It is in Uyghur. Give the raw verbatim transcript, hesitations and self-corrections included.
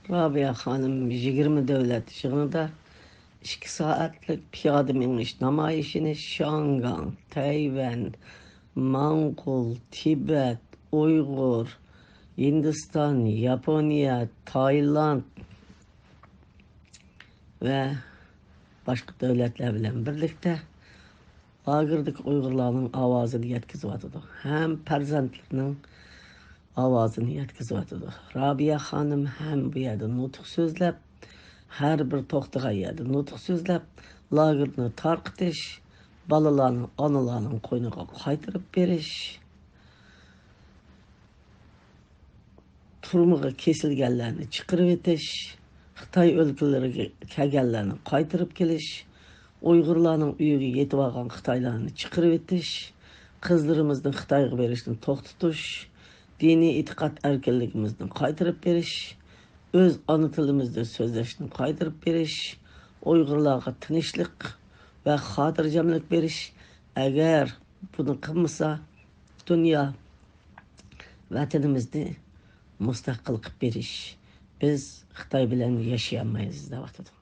رابىيە خانىم يىگىرمە دۆلەت يىغىنىدا ئىككى سائەتلىك پىيادە مېڭىش نامايىشىنى شياڭگاڭ، تەيۋەن، موڭغۇل، تىبەت، ئۇيغۇر، ھىندىستان، ياپونىيە، تايلاند ۋە باشقا دۆلەتلەر بىلەن بىرلىكتە لاگېردىكى ئۇيغۇرلارنىڭ ئاۋازىنى يەتكۈزۈۋاتىدۇ ھەم پەرزەنتلىرىنىڭ ئاۋازىنى يەتكۈزۈۋاتىدۇ. رابىيە خانىم ھەم بۇ يەردە نۇتۇق سۆزلەپ، ھەر بىر توختىغان يەردە نۇتۇق سۆزلەپ، لاگېرنى تارقىتىش، بالىلارنى ئانىلارنىڭ قوينىغا قايتۇرۇپ بېرىش، تۈرمىگە كېسىلگەنلەرنى چىقىرىۋېتىش، خىتاي ئۆلكىلىرىگە كەلگەنلەرنى قايتۇرۇپ كېلىش، ئۇيغۇرلارنىڭ ئۆيىگە يېتىۋالغان خىتايلارنى چىقىرىۋېتىش، قىزلىرىمىزنى خىتايغا بېرىشنى توختىتىش، دىنىي ئېتىقاد ئەركىنلىكىمىزنى قايتۇرۇپ بېرىش، ئۆز ئانا تىلىمىزدا سۆزلەشنى قايتۇرۇپ بېرىش، ئۇيغۇرلارغا تىنچلىق ۋە خاتىرجەملىك بېرىش. ئەگەر بۇنى قىلمىسا، دۇنيا ۋەتىنىمىزنى مۇستەقىل قىلىپ بېرىش، بىز خىتاي بىلەن ياشىيالمايمىز دەۋاتىدۇ.